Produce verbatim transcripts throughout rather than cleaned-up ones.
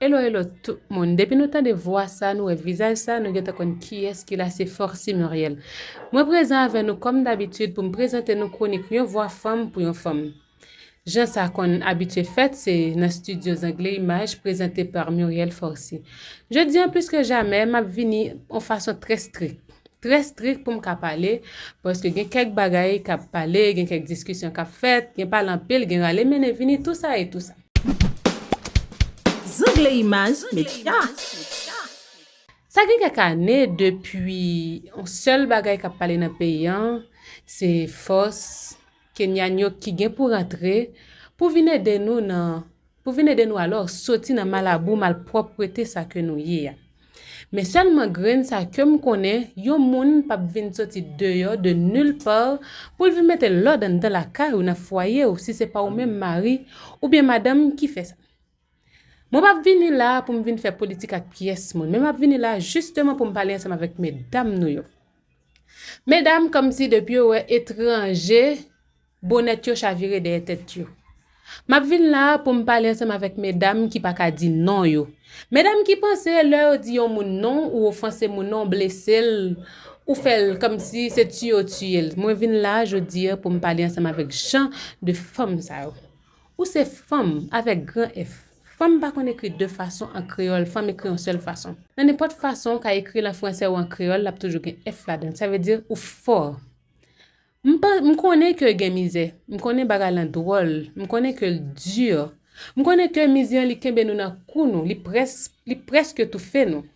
Hello, hello tout moun. Depi nou tande vwa sa, nou wè vizaj sa, nou gentan konn kiyès ki la, se Forcy Muriel. Mwen prezan avè nou kòm dabitid pou m prezante nou kwonik yon vwa fanm pou yon fanm. Jan sa konn abitye fèt, se nan estidyo Zangle Imaj, prezante pa Muriel Forcy. Jodi an, plis ke jamè, m ap vini yon fason trè strik. Trè strik pou m ka pale, paske gen kèk bagay k ap pale, gen kèk diskisyon k ap fèt, gen pale anpil, gen rale mennen vini, tou sa e tou sa. Zangle Imaj Medya. Sa gen kèk ane depi yon sèl bagay k ap pale nan peyi an, se fòs kenyan yo ki gen pou rantre pou vin ede nou nan, pou vin ede nou alò soti nan malabou, malpwòpte sa ke nou ye a. Men sèlman grenn sa ke m konnen, yon moun p ap vin soti deyò de nulle part pou l vin mete lòd anndan lakay ou, nan fwaye ou, si se pa ou menm mari oubyen madanm ki fè sa. Mwen p ap vini la pou m vin fè politik ak pyès moun, men m ap vini la jisteman pou m pale ansanm avèk medam nou yo. Medam, kòmsi depi yo wè etranje, bonèt yo chavire dèyè tèt yo. M ap vin la pou m pale ansanm avèk medam ki pa ka di non yo. Medam ki panse lè yo di yon moun non, ou ofanse moun nan, ou blese l, ou fè l kòmsi se tiye w tiye l. Mwen vin la jodi a pou m pale ansanm avèk jan de fanm sa yo. Ou se fanm avèk gran F. Fanm pa konn ekri de fason an kreyòl, fanm ekri yon sèl fason. Nan nenpòt fason w ka ekri l an fransè ou an kreyòl, l ap toujou gen F ladan l. Sa vle di ou fò. M pa, m konnen ke gen mizè, m konnen bagay lan dwòl, m konnen ke l di. M konnen ke mizè an li kenbe nou nan kou nou, li près, li prèske toufe nou.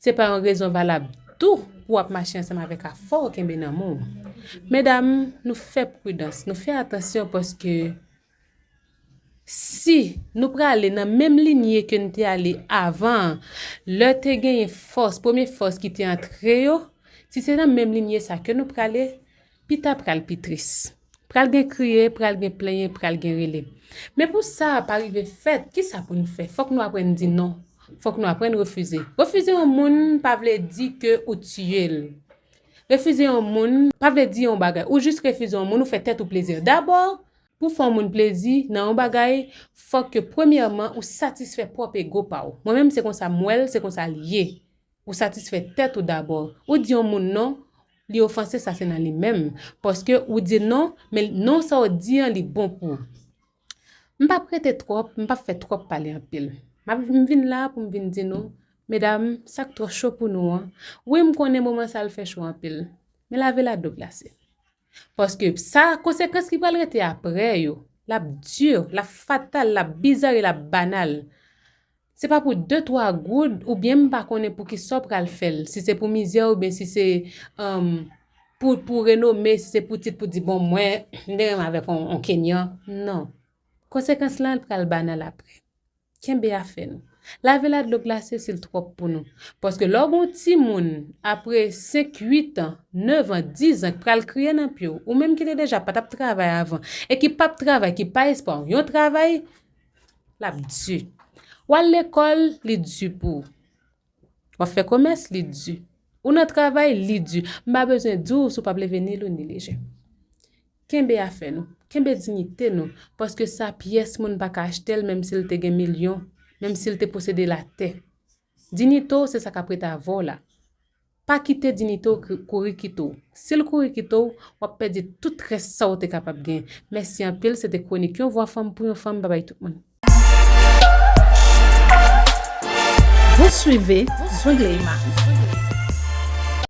Se pa yon rezon valab tou pou w ap mache ansanm avèk afè w kenbe nan men w. Medam, nou fè pridans, nou fè atansyon paske si nou prale nan menm linye ke n te ale avan an, lè te genyen fòs, premye fòs ki te antre yo, si se nan menm linye sa ke nou prale, pita pral pi tris. Pral gen kriye, pral gen plenyen, pral gen rele. Men pou sa pa rive fèt, kisa pou n fè? Fòk nou aprann di non. Fòk nou aprann refize. Refize yon moun pa vle di ke ou tiye l. Refize yon moun pa vle di yon bagay. Ou jis refize yon moun, ou fè tèt ou plezi. Dabò, pou fè yon moun plezi nan yon bagay, fòk ke premyèman ou satisfè pwòp ego pa w. Mwen menm se konsa m wè l, se konsa l ye. Ou satisfè tèt ou dabò. Ou di yon moun non, li ofanse, sa se nan li menm. Paske ou di non, men non sa w di an li bon pou ou. M p ap rete twòp, m p ap fè twòp pale anpil. M ap, m vin la pou m vin di nou, medam, sa k twò cho pou nou an, wi, m konnen moman sa l fè cho anpil, men lave l ak dlo glase. Paske sa, konsekans ki pral rete apre yo, l ap di, l ap fatal, l ap bizar e l ap banal. Se pa pou de twa goud, oubyen m pa konnen pou kisa w pral fè l, si se pou mizè oubyen si se, um, pou, pou renome, si se pou tit, pou di, bon, mwen, m te renmen avèk on, on kenyan. Non. Konsekans lan, l pral banal apre. Kenbe afè nou. Lave l ak dlo glase si l twòp pou nou. Paske lè w gen yon timoun, apre senk, uit an, nèf an, diz an, k pral kriye nan pye w, ou menm ki te deja pa t ap travay avan, e ki p ap travay, ki pa espwa yon travay, l ap di. W al lekòl, li di pou ou. W ap fè komès, li di. Ou nan travay, li di. M pa bezwen di w si w p ap leve ni lou ni lejè. Kenbe afè nou. Kenbe diyite nou. Paske sa, pyès moun pa ka achte l, menm si l te gen milyon, menm si l te posede latè. Diyite w, se sa k ap rete avè w la. Pa kite diyite w kri-, kouri kite w. Si l kouri kite w, w ap pèdi tout rès sa w te kapab gen. Mèsi anpil, se te kwonik Yon Vwa Fanm pou Yon Fanm. Babay tout moun. Vous suivez Zangle Imaj.